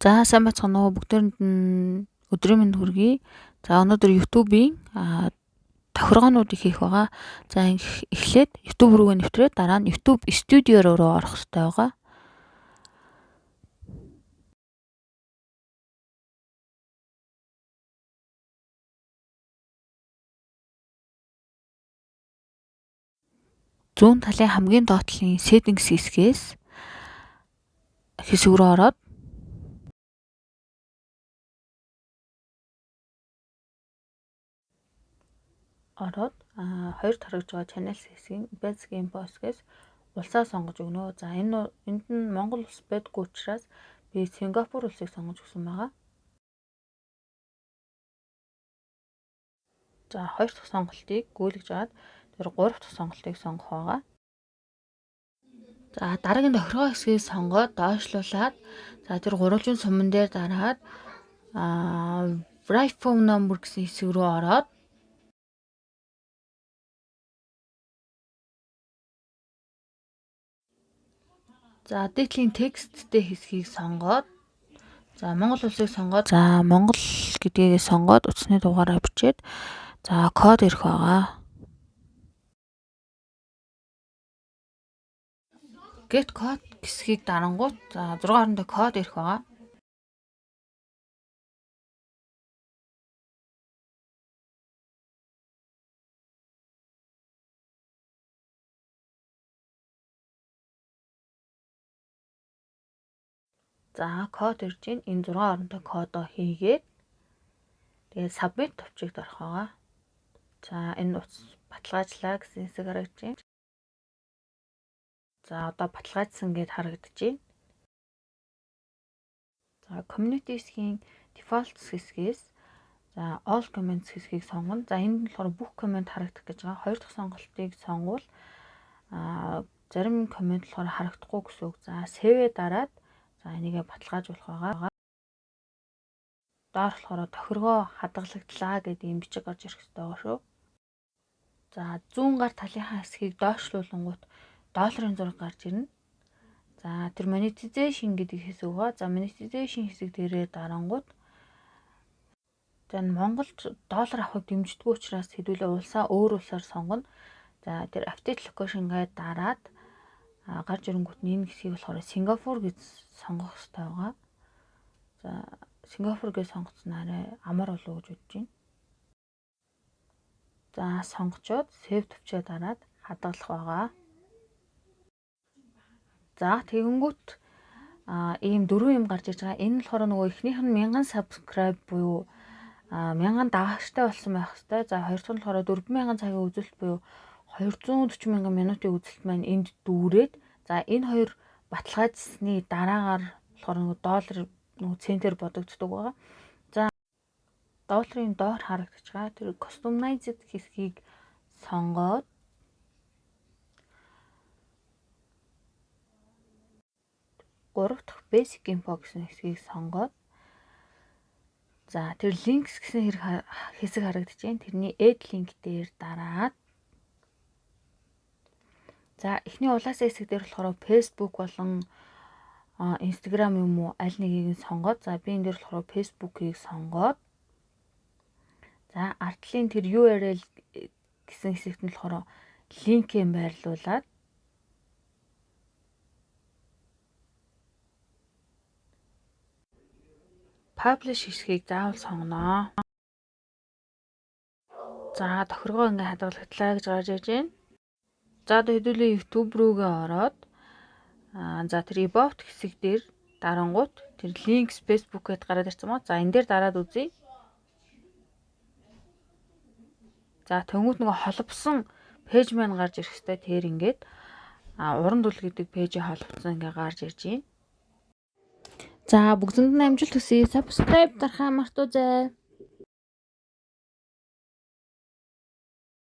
За, сайн байцгаана уу, бүгдээрэнд нь өдрийн мэнд хүргэе. За, өнөөдөр YouTube-ийн тохиргоонуудыг хийх байгаа. За, эхлээд YouTube рүүгээ нэвтрээд, дараа нь YouTube Studio руу орох хэрэгтэй байгаа. Зүүн талын хамгийн доод талын settings хэсгээс хэсэг рүү ороод, хоёрт харагдж байгаа channel хэсгийн Basic Info хэсгээс улсаа сонгож өгнө. За, энд нь Монгол улс байдаггүй учраас би Сингапур улсыг сонгож өгсөн байгаа. За, хоёр дахь сонголтыг гүйлгэж аваад тэр гурав дахь сонголтыг сонгох байгаа. За, дараагийн тохиргоо хэсгийг сонгоод доошлуулад, за, тэр гурвалжин суман дээр дараад Verify phone number гэсэн хэсэг рүү ороод, за, дээдлийн тексттэй хэсгийг сонгоод, за, Монгол улсыг сонгоод, за, Монгол гэдгийг сонгоод утасны дугаараа бичээд, за, код ирэх байгаа. Get code хэсгийг дарангуут, за, 6 хоорондоо код ирэх байгаа. За, код ирж байна. Энэ 6 оронтой кодоо хийгээд, тэгээд submit товчийг дарах байгаа. За, энэ утас баталгаажлаа гэсэн хэсэг харагдаж байна. За, одоо баталгаажсан гэд харагдаж байна. За, community хэсгийн default хэсгээс, за, all comments хэсгийг сонгоно. За, энд нь болохоор бүх коммент харагдах гэж байгаа. Хоёр дахь сонголтыг сонгуул зарим коммент болохоор харагдахгүй гэсэн үг. За, save дараад, за, энийгээ баталгаажуулах байгаа. Доор болохоор тохиргоо хадгалагдлаа гэдэг ийм бичиг гарч ирэх хэрэгтэй байгаа шүү. За, зүүн гар талынхаа хэсгийг доошлуулангуут долларын зураг гарч ирнэ. За, тэр monetization гэдэг хэсэг байгаа. За, monetization хэсэг дээрээ дарангуут, за, Монголд доллар авахыг дэмждэггүй учраас хэдүүлээ улсаа өөр улсаар сонгоно. За, тэр update location гээд дараад гарч ирэнгүүт нь энэ хэсгийг болохоор Сингапур гэж сонгох хэрэгтэй байгаа. За, Сингапур гэж сонгоцсон арай амар болов уу гэж бодож байна. За, сонгочоод save товчоо дараад хадгалах байгаа. За, тэгэнгүүт ийм дөрвөн юм гарч ирж байгаа. Энэ нь болохоор нөгөө эхнийх нь 1000 subscribe буюу 1000 дагагчтай болсон байх хэрэгтэй. За, хоёр дахь нь болохоор 4000 цагийн үзэлт буюу 240 мянган минутын үзэлт маань энд дүүрээд, за, энэ хоёр баталгаажсны дараагаар болохоор нөгөө доллар нөгөө центээр бодогддог байгаа. За, долларын доор харагдаж байгаа тэр customized хэсгийг сонгоод, гурав дахь basic info гэсэн хэсгийг сонгоод, за, тэр links гэсэн хэрэг хэсэг харагдаж байна. Тэрний add link дээр дараад, за, эхний улаасан хэсэг дээр болохоор Facebook болон Instagram юм уу, аль нэгийг нь сонгоод, за, би энэ дээр болохоор Facebook-ийг сонгоод, за, ард талын тэр URL гэсэн хэсэгт нь болохоор линкээ байрлуулад, publish хэсгийг заавал сонгоно. За, тохиргоо ингээ хадгалагдлаа гэж гарч ирж байна. За, одоо хэдүүлээ YouTube рүүгээ ороод за, тэр about хэсэг дээр дарангуут тэр links Facebook гэдээ гараад ирсэн маа. За, энэ дээр дараад үзье. За, тэнгүүт нөгөө холбосон page маань гарч ирэх хэвээр, тэр ингээд уран дүл гэдэг page ийг холбосон ингээ гарч ирж байна. За, бүгдэнд нь амжилт хүсье. Subscribe дарахаа мартуузай.